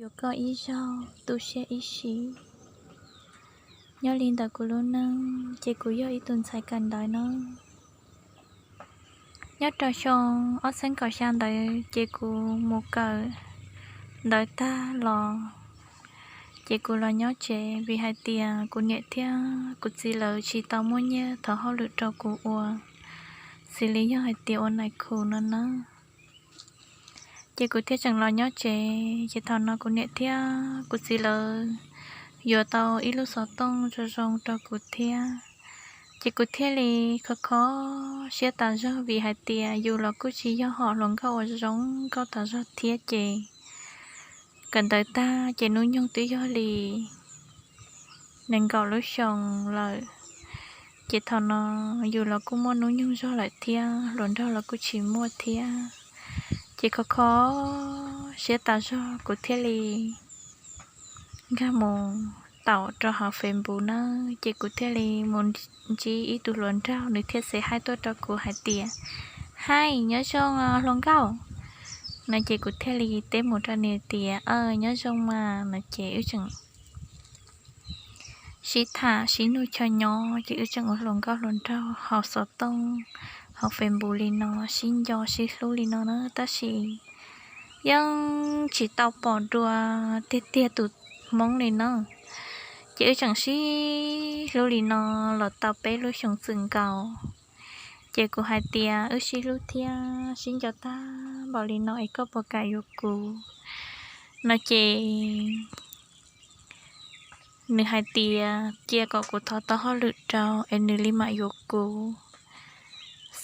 Yuav koj ib zaug tu siab ib sim. Nyob li ntawm kuv lub neej ces kuv yog ib tug ntxhais kawm ntawv no. Nyob rau xyoo ob txheeb kaum xya ntawd ces kuv mus kawm ntawv tag los ces kuv los nyob tsev vim hais tias kuv niam thiab kuv txiv lawv tsis tau muaj nyiaj thov hauj lwm rau kuv ua, xws li yog hais tias ua nais khu no na. Ces kuv thiaj tseem los nyob tsev, ces thaum no kuv niam thiab kuv txiv lawv yuav tau ib lub xov tooj zoo zoo rau kuv thiab. Ces kuv thiaj li kho kho siab tas zog vim hais tias yus los kuj tsis yog hom hluas nkauj uas zoo nkauj tas zog thiab ces kawm ntawv tag ces hnub nyoog twb yog li nees nkaum lub xyoo lawm. Ces thaum no yus los kuj muaj hnub nyoog zog lawm thiab hluas nraug los kuj tsis muaj thiab. Ces kho kho siab tas zog kuv thiaj li nkag mus taum rau hauv Facebook na, ces kuv thiaj li mus ntsib ib tug hluas nraug, nws thiaj xa haib tuaj rau kuv hais tias, Haib, nyob zoo hluas nkauj. No ces kuv thiaj li teb mus rau nws tias, Aw, nyob zoo mas. No ces wb tseem sib tham sib nug chaw nyob ces wb tseem ua hluas nkauj hluas nraug hauv xov tooj, hauv Facebook li no, sib nco sib hlub li no na, tab sis yeej tsis tau pom dua tiag tiag tus hmoob li no. Ces wb tseem sib hlub li no los tau peb lub xyoo txwm nkaus. Ces kuv hais tias wb sib hlub thiab sib nco tag npaum li no es koj puas kam yuav kuv? No ces nws hais tias cia kom kuv thov tau hauj lwm rau es nws li mam yuav kuv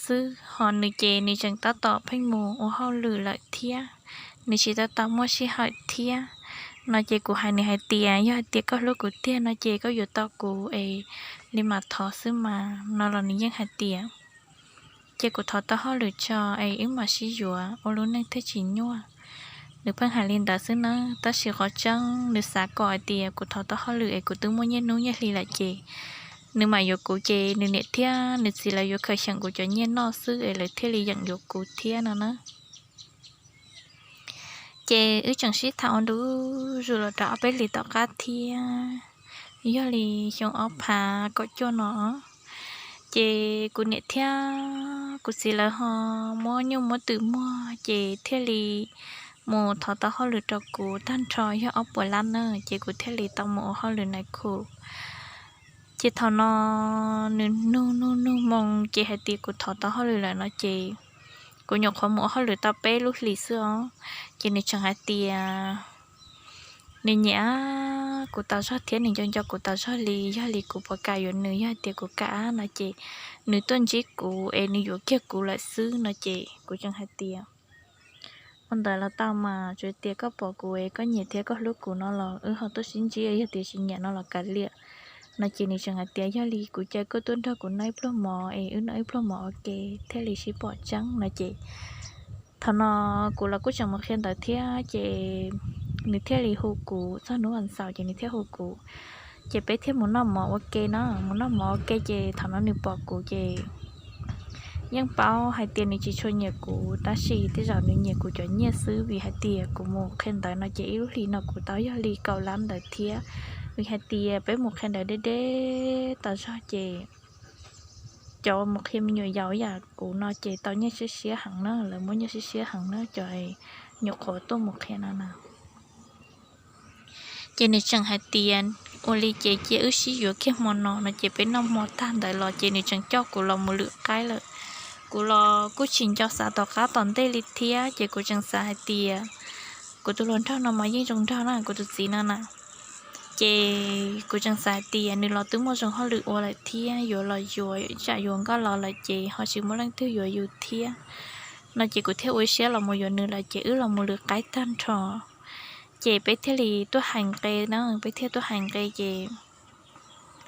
xwb. Hos nws ces nws tseem tab tom pheej mus ua hauj lwm lawm thiab, nws tsis tab tom muaj sij hawm thiab. No ces kuv hais nws hais tias, Yog hais tias koj hlub kuv tiag no ces koj yuav tau kuv es li mam thov xwb mas. No los nws yeej hais tias cia kuv thov tau hauj lwm tso es wb mam sib yuav ua lub neej thiaj tsis nyuaj. Nws pheej hais li ntawd xwb na, tab sis qhov tseeb nws xav kom hais tias kuv thov tau hauj lwm es kuv twb muaj nyiaj hnub nyiaj hli lawm ces nws mam yuav kuv ces nws niam thiab nws txiv lawv yuav khaws xyeem kuv cov nyiaj noj xwb es lawv thiaj li yeem yuav kuv thiab no na. Ces wb tseem sib tham ua ntu zus los rau ob peb hlis tom qab thiab, yog li xyoo ob phav kaum cuaj no, ces kuv niam thiab kuv txiv lawv ho muab nyuj muab twm muag ces thiaj li mus thov tau hauj lwm rau kuv tag nrho yog ob puas lab na, ces kuv thiaj li tau mus ua hauj lwm nais khu. Ces thaum no nws nug nug nug moo ces hais tias kuv thov tau hauj lwm lawm no ces kuv nyuam qhuav mus ua hauj lwm tau peb lub hlis xwb os, ces nws tseem hais tias nws nyiam kuv tas zog thiab nws nco nco kuv tas zog li, yog li kuv puas kam yuav nws, yog hais tias kuv kam no ces nws tuaj ntsib kuv es nws yuav kiag kuv lawm xwb no ces kuv tseem hais tias ua ntawd los tau mas, tsuas tias koj pom kuv es koj nyiam thiab koj hlub kuv no los wb ho tuaj sib ntsib, yog tias tsis nyiam no los kav liam. No ces nws tseem hais tias yog li kuv caw koj tuaj nrog kuv noj ib pluag mov es wb noj ib pluag mov ua ke thiaj li sib pom tseeb no ces thaum no kuv los kuj tseem mus qhia ntawv thiab ces nws thiaj li hu kuv, txog hnub vas xaum ces nws thiaj hu kuv, ces peb thiaj mus noj mov ua ke no, mus noj mov ua ke ces thaum no nws pom kuv ces yeej paub hais tias nws tsis tshua nyiam kuv tab sis tej zaum nws nyiam kuv cov nyiaj xwb vim hais tias kuv mus qhia ntawv no ces ib lub hlis no kuv tau yog li kaum lab ntawd thiab, vim hais tias peb mus qhia ntawv deb deb tas zog ces cov mus qhia me nyuam yaus yam kuv no ces tau nyiaj siab siab heev na, lawv muab nyiaj siab siab heev na cov nyuam qhuav tuaj mus qhia no na. Ces nws tseem hais tias ua li ces cia wb sib yuav kiag hmo no no ces peb noj hmo tag ntawd los ces nws tseem coj kuv los mus lwm qaib lawm. Kuv los kuj tsis nco xav tom qab tom ntej li thiab ces kuv tseem xav hais tias kuv tus hluas nraug no mas yeej zoo nraug na, kuv tus txiv no na. Ces kuv tseem xav hais tias nws los twb muaj zoo hauj lwm ua lawm thiab, yuav los yuav tsam yuav nkauj los lawm ces ho tsis muaj leej twg yuav yus thiab. No ces kuv thiaj ua siab los mus yuav nws lawm ces wb los mus lwm qaib tag nrho. Ces peb thiaj li tuaj hais nqe na, peb thiaj tuaj hais nqe ces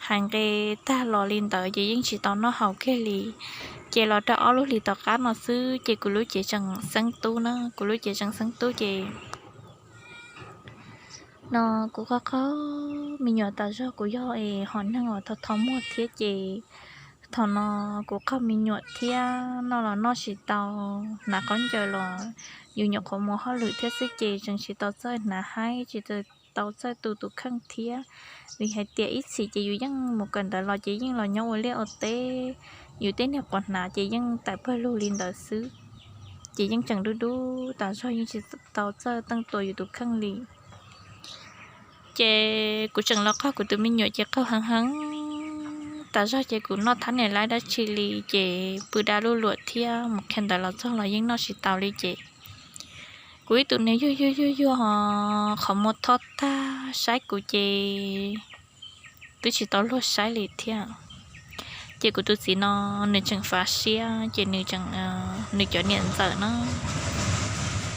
hais nqe tag los li ntawd ces yeej tsis tau noj haus kiag li. Ces los rau ob lub hlis tom qab no xwb ces kuv lub cev tseem xeeb tub na, kuv lub cev tseem xeeb tub ces no kuv qhov qhov me nyuam tas zog kuv yog es hom neeg uas tho tho muag thiab ces Thaum no kuv qaug me nyuam thiab noj los noj tsis tau, hnav khaub ncaws los yus nyuam qhuav mus hauj lwm thiab xwb ces tseem tsis tau txawj hnav haib, tsis tau txawj tu tus kheej thiab. Vim hais tias ib txhis ces yus yeej mus kawm ntawv los ces yeej los nyob ua liaj ua teb, yus tej niag quav hnav ces yeej tawm pawg lug li ntawd xwb, ces yeej tseem dub dub tas zog, yeej tsis tau txawj teej tua yus tus kheej li. Ces kuv tseem los qaug kuv tus me nyuam ces qaug heev heev tas zog ces kuv noj thab niam laib dab tsi li ces pw da luj luam thiab mus qhia ntawv los txog los yeej noj tsis tau li ces kuv ib tug niag yuag yuag yuag yuag ho qhov muag thob tag saib kuv ces twb tsis tau luag saib li thiab. Ces kuv tus txiv no nws tseem fav siab ces nws tseem, nws cov niam ntxawm no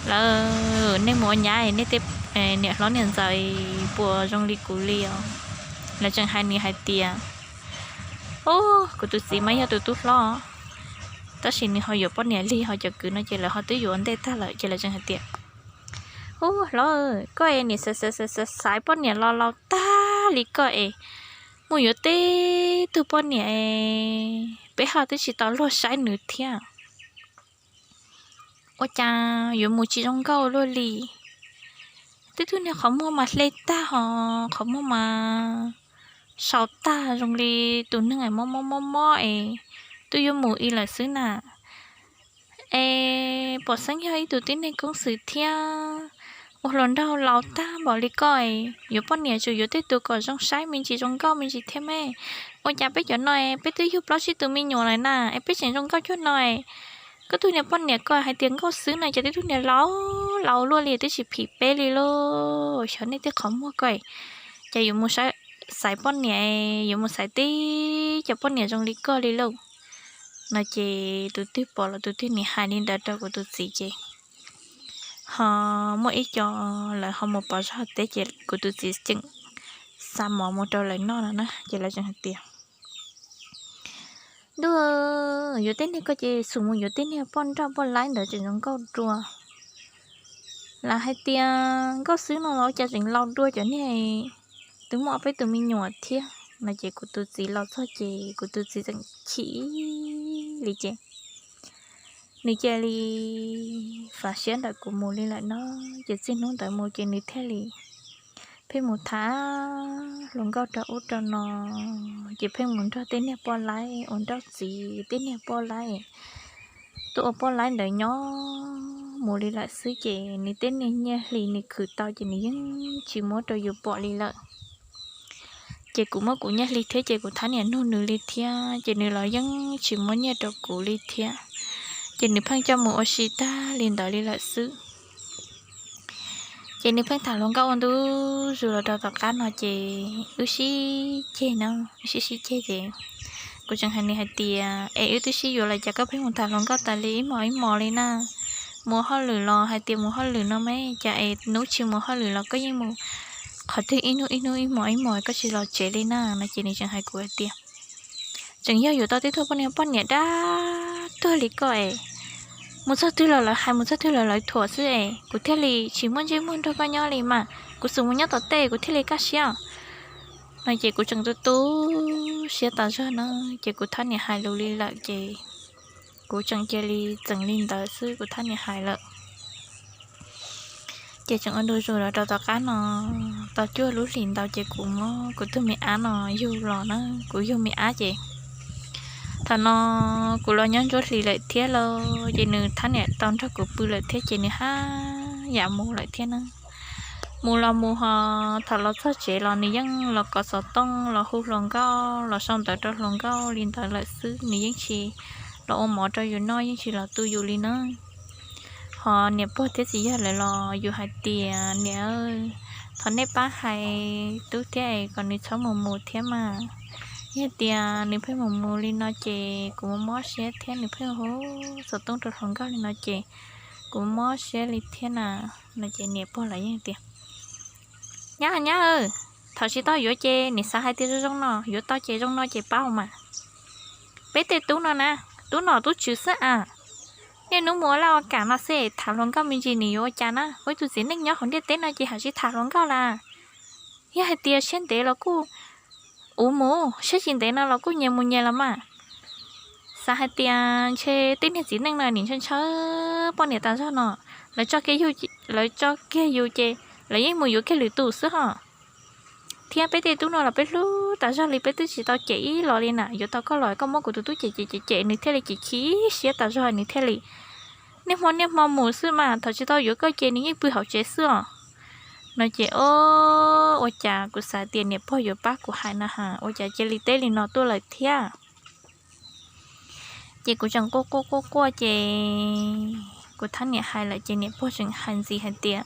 lawv, nej mus ua nyab nej tej niam hlob niam ntxawm puas zoo li kuv li os? Lawv tseem hais nws hais tias, Ub, kuv tus txiv mas yog tus tub hlob, tab sis nws ho yuav poj niam lig ho cov kwv no ces lawv ho twb yuav ua ntej tag lawm ces lawv tseem hais tias, Ub hlob, koj es niam xaiv xaiv xaiv xaiv poj niam los laus tag li koj es mus yuav teb tug poj niam es peb ho twb tsis tau luag saib nws thiab. Ua cas yuav mus tsis zoo nkauj luaj li? Twb tug niag qhov muag mas hle tag ho qhov muag mas sau tag zoo li tus neeg es mob mob mob mob es twb yuav mus ib lawm xwb na. Es pom xeeb yog ib tug tib neeg koob xwm thiab ua hluas nraug laus tag npaum li koj es yuav poj niam tsuas yuav tej tus kom zoo saib me ntsis zoo nkauj me ntsis thiab me. Ua cas peb cov no es peb twb yug plaub tsib tus me nyuam lawm na es peb tseem zoo nkauj cuag no es koj tug niag poj niam koj hais tias nkauj xwb no ces twb tug niag laus laus luaj li twb tsis phim peb li lauj. Xyov nej tej qhov muag koj es cas yuav mus xaiv poj niam, yuav mus xaiv tib cov poj niam zoo li koj li lauj. No ces tus twg pom los tus twg nim hais li ntawd rau kuv tus txiv ces ho muaj ib co lawv ho mus pov zog teb ces kuv tus txiv tseem xa mov mus rau lawv noj no na ces lawv tseem hais tias, Ntuj, yuav tej niag koj ces xum mus yuav tej niag poj nrauj poj laib ntawd tseem zoo nkauj dua. Lawv hais tias nkauj xwb no los ua cas tseem laus dua cov niag twb muaj ob peb tus me nyuam thiab no ces kuv tus txiv los txog ces kuv tus txiv tseem chim li ces nws cia li fav siab ntawm kuv mus li lawm no. Ces txij hnub ntawd mus ces nws thiaj li pheej mus tham hluas nkauj rau ub rau no, ces pheej mus nrog tej niag poj laib ua nrauj txiv, tej niag poj laib tuaj ua poj laib ntawd nyob mus li lawm xwb ces nws tej niag nyiaj hli nws khwv tau ces nws yeej tsis muab rau yus pom li lawm. Ces kuv muab kuv nyiaj hli thiab ces kuv thab niam nug nws li thiab ces nws los yeej tsis muab nyiaj rau kuv li thiab. Ces nws pheej coj mus ua si tag li ntawd li lawm xwb. Ces nws pheej tham hluas nkauj ua ntu zus los rau tom qab no ces wb sib ceg no, wb sib sib ceg ces kuv tseem hais nws hais tias, Es wb twb sib yuav lawm cas koj pheej mus tham hluas nkauj tas li ib hmos ib hmos li na? Mus hauj lwm los hais tias mus hauj lwm no mas cas es hnub tsis mus hauj lwm los koj yeej mus qhov twg ib hnub ib hnub ib hmos ib hmos koj tsis los tsev li na? No ces nws tseem hais kuv hais tias, Tseem yog yuav tau tib tug poj niam, poj niam dab tuag li koj es mus txog twg los lawv hais, mus txog twg los lawv thuam xwb es kuv thiaj li tsis muaj ntsej muag nrog koj nyob li mas. Kuv xum mus nyob tom tej kuv thiaj li kaj siab. No ces kuv tseem tu tu siab tas zog na, ces kuv thab niam hais lus li lawm ces kuv tseem cia li txeem li ntawd xwb, kuv thab niam hais lawm. Ces tseem ua ntu zus los rau tom qab no tau cuaj lub hlis ntau ces kuv muab kuv tus me ab no yug los na. Kuv yug me ab ces thaum no kuv los nyob ntsuab hlis lawm thiab los ces nws thab niam tau nrog kuv pw lawm thiab ces nws haj yam mus lawm thiab na. Mus los mus ho thaum los txog tsev los nws yeej los kov xov tooj los hu hluas nkauj los sau ntawv rau hluas nkauj li ntawd lawm xwb, nws yeej tsis los ua mov rau yus noj, yeej tsis los tu yus li na. Ho niam pog thiab txiv yawg lawv los yus hais tias, Niam, thov nej pab hais tub thiab es kom nws txhob mus mus thiab mas. Yog tias nws pheej mus mus li no ces kuv mob mob siab thiab, nws pheej hu xov tooj rau hluas nkauj li no ces kuv mob siab li thiab na. No ces niam pog lawv yeej tias, Nyab, nyab, thaum tsis tau yuav ces niam xav hais tias zoo zoo no, yuav tau ces zoo no ces pab mas. Peb tej tub no na, tub nom tub tswv xwb a. Niaj hnub mus ua laj ua kam no xwb, tham hluas nkauj me ntsis nws yuav ua cas na? Ua ib tug txiv neej nyob hauv ntiaj teb no ces haj tsis tham hluas nkauj las. Yog hais tias siab ntev los kuj ua mus, siab tsis ntev no los kuj nyias mus nyias los mas. Xav hais tias ntshe tej niag txiv neej no nim ntshaw ntshaw poj niam tas zog no, lawv tso kiag yus ces lawv yeej mus yuav kiag lwm tus xwb hos. Thiab peb tej tub no los peb hlub tas zog li, peb twb tsis tau cem ib los li na, yuav tau koj los koj muab kuv tus tub cem cem cem cem, nws thiaj li chim chim siab tas zog, nws thiaj li niaj hmo niaj hmo mus xwb mas, thaum tsis tau yuav koj ces nws yeej pw hauv tsev xwb os. No ces o, ua cas kuv xav tias niam pog yuav pab kuv hais na has, ua cas cia li teb li no tuaj lawm thiab. Ces kuv tseem quaj quaj quaj quaj ces kuv thab niam hais lawm ces niam pog tseem hais ntxiv hais tias,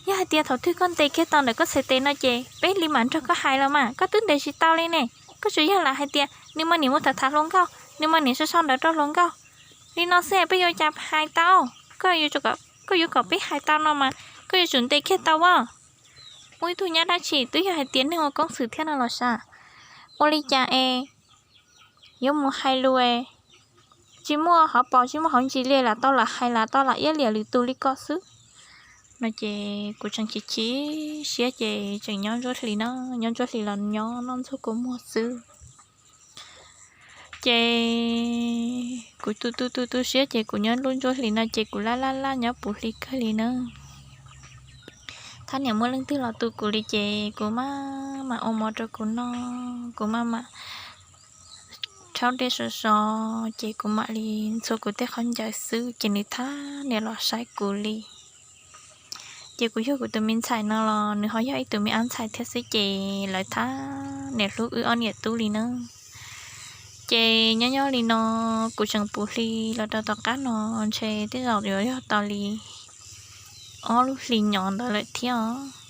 yog hais tias thaum twg koj ntes kiag tau ntawm koj txhais tes no ces peb li mam nrog koj hais los mas, koj twb ntes tsis tau li ne. Koj tsuas yog lam hais tias nws mas nim mus tham tham hluas nkauj, nws mas nim sau sau ntawv rau hluas nkauj li no xwb, peb yuav cas hais tau. Koj yuav kom peb hais tau no mas koj yuav tsum ntes kiag tau as. Muaj ib tug nyab dab tsi twb yog hais tias neeg ua koob xwm thiab no los sav. Ua li cas es yuav mus hais lus es tsis muaj hauv paus tsis muaj hauv ntsis li, lam tau lam hais lam tau lam iab liam lwm tus li ko xwb. No ces kuv tseem chim chim siab ces tseem nyob ntsuab hlis no, nyob ntsuab hlis los nyob noj ntxuag kua muag xwb. Ces kuv tu tu tu tu siab ces kuv nyob lub ntsuab hlis no ces kuv laj laj laj nyob puv hli kawg li na. Thab niam muaj leej twg los tu kuv li ces kuv maj mam ua mov rau kuv noj, kuv maj mam rhaub dej sov sov ces kuv mam li ntxhua kuv tej qhov ncauj xwb ces nws thab niam los saib kuv li. Ces kuv yug kuv tus me ntxhais no los nws ho yog ib tug me ab ntxhais thiab xwb ces lawv thab niam hlub wb ob niam tub li na. Ces nyob nyob li no kuv tseem puv hli los rau tom qab no ntshe tej zaum yuav yog tau li ob lub hli nyob ntawd lawm thiab os.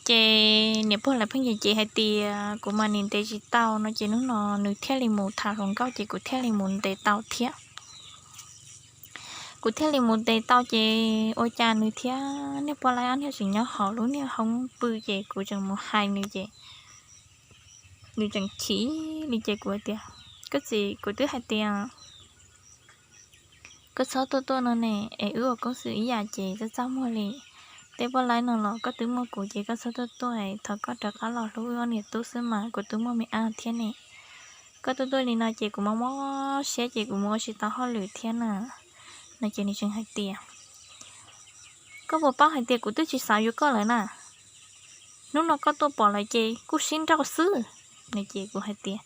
Ces niam pog lawv pheej cem cem hais tias kuv mas nim ntes tsis tau no ces hnub no nws thiaj li mus tham hluas nkauj ces kuv thiaj li mus ntes tau thiab. Kuv thiaj li mus ntes tau ces ua cas nws thiab niag poj laib ob niag tseem nyob hauv lub niag hoob pw ces kuv tseem mus hais nws ces nws tseem chim li ces kuv hais tias, koj txiv, kuv twb hais tias koj txhob tuaj tuaj no ne, es wb ua koob xwm ib yam ces txaj txaj muag li. Tej poj laib no los koj twb muaj kuv ces koj txhob tuaj tuaj, thov koj rov qab los hlub wb ob niam tub xwb mas, kuv twb muaj me ab thiab ne. Koj tuaj tuaj li no ces kuv mob mob siab ces kuv mus ua tsis tau hauj lwm thiab na. No ces nws tseem hais tias, koj puas paub hais tias kuv twb tsis xav yuav koj lawm na. Hnub no koj tuaj pom lawm ces kuj sib nrauj xwb. No ces kuv hais tias,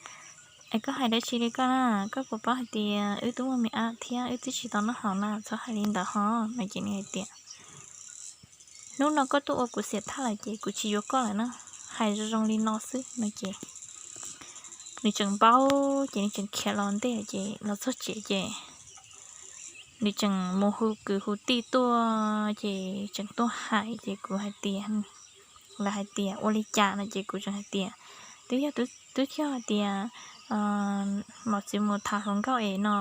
es koj hais dab tsi li koj na, koj puas paub hais tias wb twb muaj me ab thiab wb twb tsis tau noj haus na, txhob hais li ntawd ho. No ces nws hais tias, hnub no koj tuaj ua kuv xiam thaj lawm ces kuv tsis yuav koj lawm na, hais zoo zoo li no xwb. No ces nws tseem npau ces nws tseem khiav los ntej ces los txog tsev ces nws tseem mus hu kwv hu tij tuaj ces tseem tuaj hais ces kuv hais tias, lawv hais tias ua li cas no ces kuv tseem hais tias, twb yog twb yog hais tias mam txiv mus tham hluas nkauj es no,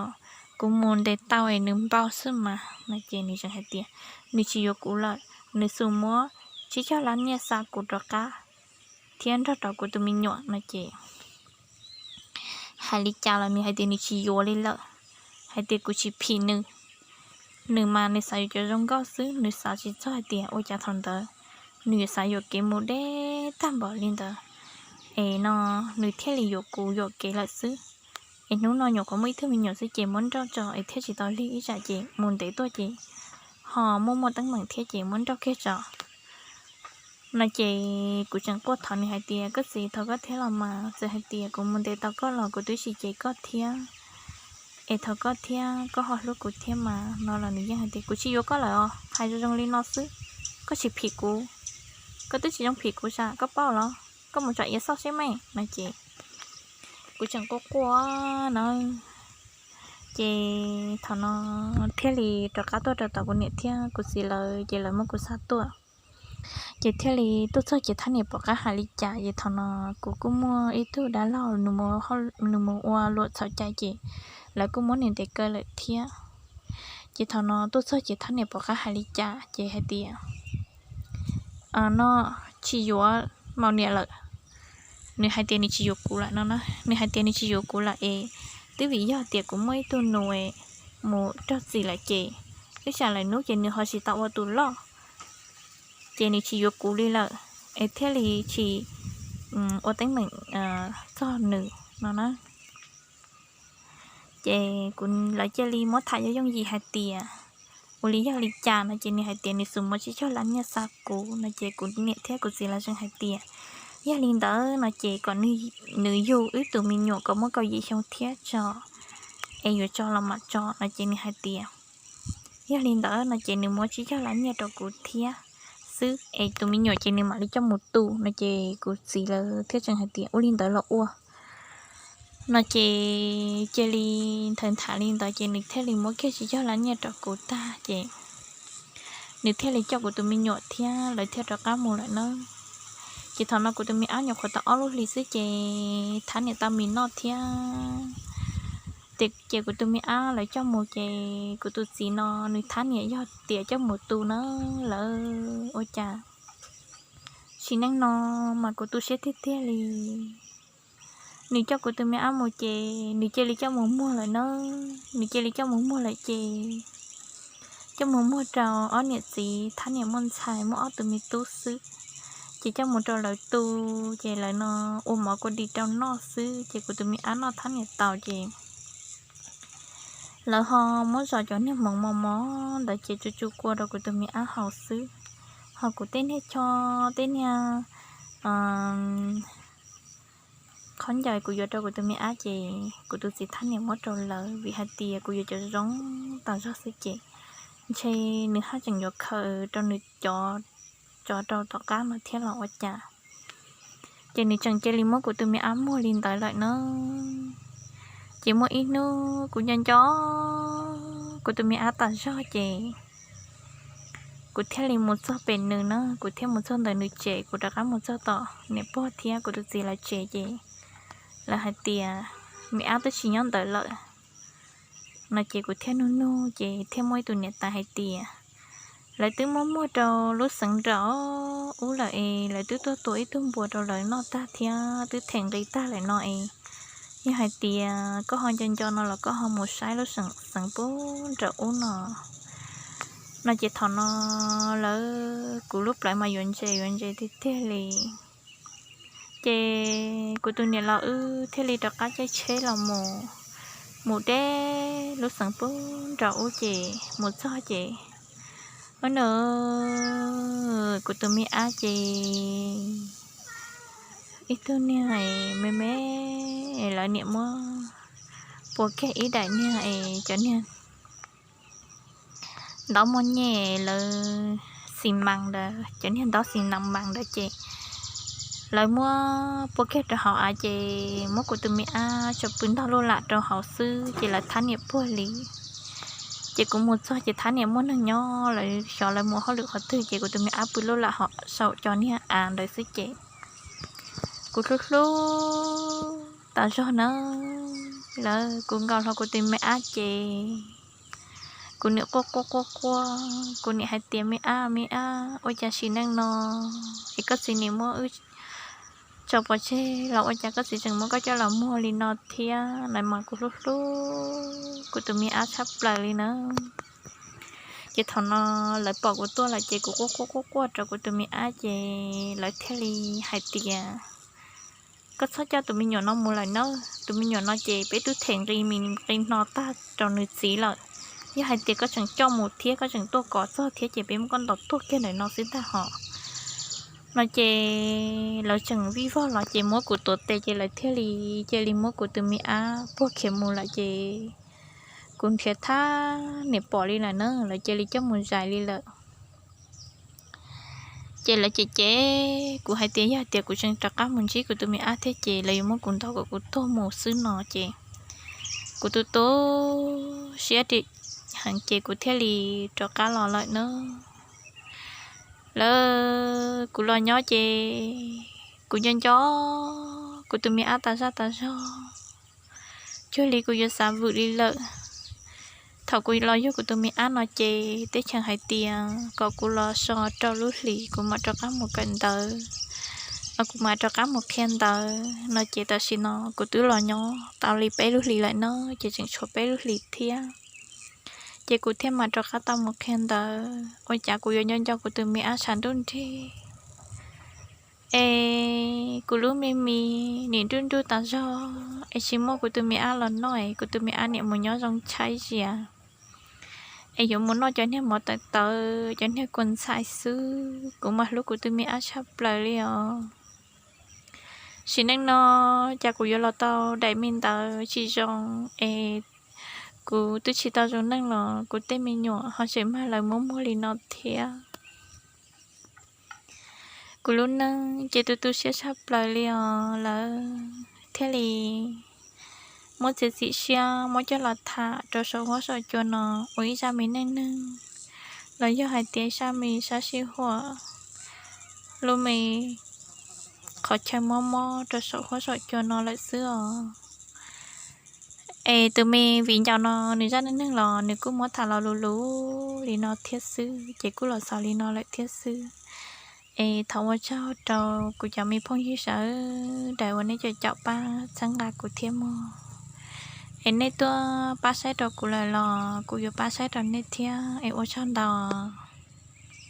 kuv mus ntes tau es nws npau xwb mas. No ces nws tseem hais tias nws tsis yuav kuv lawm, nws xum muab tsib caug lab nyiaj xa kuv rov qab thiab nrog rau kuv tus me nyuam no ces hais li cas los nws hais tias nws tsis yuav li lawm, hais tias kuv tsis phim nws. Nws mas nws xav yuav cov zoo nkauj xwb, nws xav tsis txog hais tias ua cas thaum ntawd nws yuav xav yuam kev mus deb tag npaum li ntawd es no nws thiaj li yuam kuv yuam kev lawm xwb. Es hnub no nyuam qhuav muaj ib tug me nyuam xwb ces muab nrauj tso es thiaj tsis tau lig ib tsam ces mus ntev tuaj ces ho muaj muaj teeb meem thiab ces muab nrauj kiag tso. No ces kuv tseem quaj thov nws hais tias, koj txiv, thov koj thiab los mas, txawm hais tias kuv mus ntes tau koj los kuv twb tsis cem koj thiab, es thov koj thiab, koj ho hlub kuv thiab mas no los nws yeej hais tias kuv tsis yuav koj lawm os, hais zoo zoo li no xwb, koj tsis phim kuv, koj twb tsis zoo phim kuv sas koj paub los, koj mus tsom iav xauj seb me. No ces kuv tseem quaj quaj na. Ces thaum no thiaj li rov qab tuaj rau tom kuv niam thiab kuv txiv lawv ces lawv muab kuv xa tuaj. Ces thiaj li tuaj txog ces thab niam pom qab hais li cas ces thaum no kuv kuj muaj ib tug dab laug nws mus ua luam txhaum cai ces lawv kuj muab nws ntes kaw lawm thiab. Ces thaum no tuaj txog ces thab niam pom qab hais li cas ces hais tias no tsis yuav maum niam lawm. Nws hais tias nws tsis yuav kuv lawm no na, nws hais tias nws tsis yuav kuv lawm es twb vim yog tias kuv muaj ib tug nus mus raug txim lawm ces ib tsam lawm hnub ces nws ho tsis tau ua tus loj, ces nws tsis yuav kuv li lawm es thiaj li tsis ua teeb meem txog nws no na. Ces kuv, lawv cia li muab tham yooj yooj yim hais tias ua li yog li cas no ces nws hais tias nws xub muab tsib caug lab nyiaj xa kuv no ces kuv niam thiab kuv txiv lawv tseem hais tias yog li ntawd no ces kom nws yug wb tus me nyuam kom muaj kaum yim xyoo thiab tso, es yuav tso los mam tso no ces nws hais tias yog li ntawd no ces nws muab tsib caug lab nyiaj rau kuv thiab xwb es tus me nyuam ces nws mam li coj mus tu no ces kuv txiv lawv thiaj tseem hais tias ua li ntawd los ua no ces cia li nthaws nthav li ntawd ces nws thiaj li muab kiag tsib caug lab nyiaj rau kuv tag ces nws thiaj li coj kuv tus me nyuam thiab lawv thiaj rov qab mus lawm na. Ces thaum no kuv tus me ab nyuam qhuav tau ob lub hlis xwb ces thab niam tau mis noj thiab. Ces kuv tus me ab lawv coj mus ces kuv tus txiv no nws thab niam yog tias coj mus tu na lawm ua cas sim neej no mas kuv tu siab tiag tiag li. Nws coj kuv tus me ab mus ces nws cia li coj mus muag lawm na. Nws cia li coj mus muag lawm ces coj mus muag rau ob niam txiv, thab niam muaj ntxhais muaj ob tug me tub xwb. Ces coj mus rau lawv tu, ces lawv no ua mov kua dis rau noj xwb ces kuv tus me ab noj thab niam taus ces lawv ho muab zom cov niag hmoov mos mos ntawd ces tsu tsu kua rau kuv tus me ab haus xwb. Ho kuv tej niag chob tej niag qhob ncaws kuv yuav rau kuv tus me ab ces kuv tus txiv thab niam muab rau lawv vim hais tias kuv yuav cov zoo tas zog xwb ces ntshe nws haj tseem yuav khaws rau nws cov tso rau tom qab no thiab los ua cas. Ces nws tseem cia li muab kuv tus me ab muag li ntawd lawm na. Ces muaj ib hnub kuv nco nco kuv tus me ab tas zog ces kuv thiaj li mus txog pem nws na, kuv thiaj mus txog ntawm nws tsev, kuv rov qab mus txog tom niam pog thiab kuv tus txiv lawv tsev ces lawv hais tias me ab twb tsis nyob ntawd lawm no ces kuv thiaj nug nug ces thiaj muaj ib tug niam tais hais tias lawv twb muab muag rau lub xeev nraum ub lawm es lawv twb tuaj tua ib tug npua rau lawv noj tag thiab twb them nqi tag lawm no es yog hais tias koj ho nco nco no los koj ho mus saib lub xeev pub nraum ub no. No ces thaum no lawv kuv lub plawv mas yuav ntse yuav ntse tiag tiag li. Ces kuv tus niam laus wb thiaj li rov qab caij tsheb los mus, mus deb lub xeev pub nraum ub ces mus txog ces, ub no, kuv tus me ab ces ib tug niag me me, lawv niam muab pua kiag ib daim niag es cov niag ntaub muaj nyem lawv xis mas ntawd, cov niag ntaub xis nas mas ntawd ces lawv muab pua kiag rau hauv av ces muab kuv tus me ab tso pw ntog luj lam rau hauv xwb ces lawv thab niam puag li. Ces kuv mus txog ces thab niam muaj neeg nyob, lawv xyov lawv mus hauj lwm qhov twg ces kuv tus me ab pw luj lam hauv saum cov niag av ntawd xwb ces kuv hlub hlub tas zog na. Lawv kuv nkaus hlo kuv tus me ab ces kuv niam quaj quaj quaj quaj, kuv niam hais tias me ab me ab, ua cas sim neej no es koj txiv niam muab wb tso pov tseg los ua cas koj txiv tseem muab koj coj los muag li no thiab na, mas kuv hlub hlub kuv tus me ab tshaj plaws li na. Ces thaum no lawv pom kuv tuaj lawm ces kuv quaj quaj quaj quaj rau kuv tus me ab ces lawv thiaj li hais tias koj txhob coj tus me nyuam no mus lawm nawb, tus me nyuam no ces peb twb them nqi mis nqi hno tag rau nws txiv lawm. Yog hais tias koj tseem coj mus thiab koj tseem tuaj kov txog thiab ces peb muab koj ntaus tuag kiag ntawm no xwb ntag hos. No ces lawv tseem vij vog los ces muab kuv tuav tes ces lawv thiaj li cia li muab kuv tus me ab puag khiav mus lawm ces kuv nrhiav thab niam pom li lawm na, lawv cia li coj mus zais li lawm. Ces lawv cem cem kuv hais tias yog tias kuv tseem rov qab mus ntsib kuv tus me ab thiab ces lawv yuav muab kuv ntaus kom kuv tuag mus xwb no ces kuv tu tu siab heev ces kuv thiaj li rov qab los lawm na. Lawv kuv los nyob ces kuv nco nco kuv tus me ab tas zaj tas zog, cuag li kuv yuav xav vwm li lawm. Thaum kuv los yug kuv tus me ab no ces teb chaws hais tias kom kuv los so rau lub hlis kuv mam rov qab mus kawm ntawv, kuv mam rov qab mus qhia ntawv no ces tam sim no kuv twb los nyob tau li peb lub hlis lawm no ces tseem tshuav peb lub hlis thiab. Ces kuv thiaj mam rov qab tau mus qhia ntawv, ua cas kuv yuav nco nco kuv tus me ab tshav ntuj nrig es kuv lub me mis nim nruj nruj tas zog es tsis muaj kuv tus me ab los noj es kuv tus me ab niam mus nyob zoo tshaib zias, es yuav mus noj cov niag mov tawv tawv, cov niag kua ntxhais xwb. Kuv mas hlub kuv tus me ab tshaj plaws li os. Sim neej no cas kuv yuav los tau daim me ntawd tsis zoo, es kuv twb tsis tau zoo neej los kuv tej me nyuam ho tseem mag lawv muab muag li no thiab. Kuv lub neej ces tu tu siab tshaj plaws li os. Lawv thiaj li muab txiav txim siab muab coj los tham rau saum huab saum cua no ua ib zaj me neej neeg, los yog hais tias zaj me sab sij huam, lub me qhov chaw mob mob rau saum huab saum cua no lawm xwb os. Es tus me viv ncaus no nws zaj neej neeg los nws kuj muab tham los luv luv li no thiab xwb, ces kuj los xaus li no lawm thiab xwb. Es thov ua tsaug rau kuv cov me phooj ywg sawv daws uas nej cov caum pab txhawb nqa kuv thiab mog. Es nej tuaj pab saib rau kuv lawm los kuv yuav pab saib rau nej thiab, es ua tsaug ntau.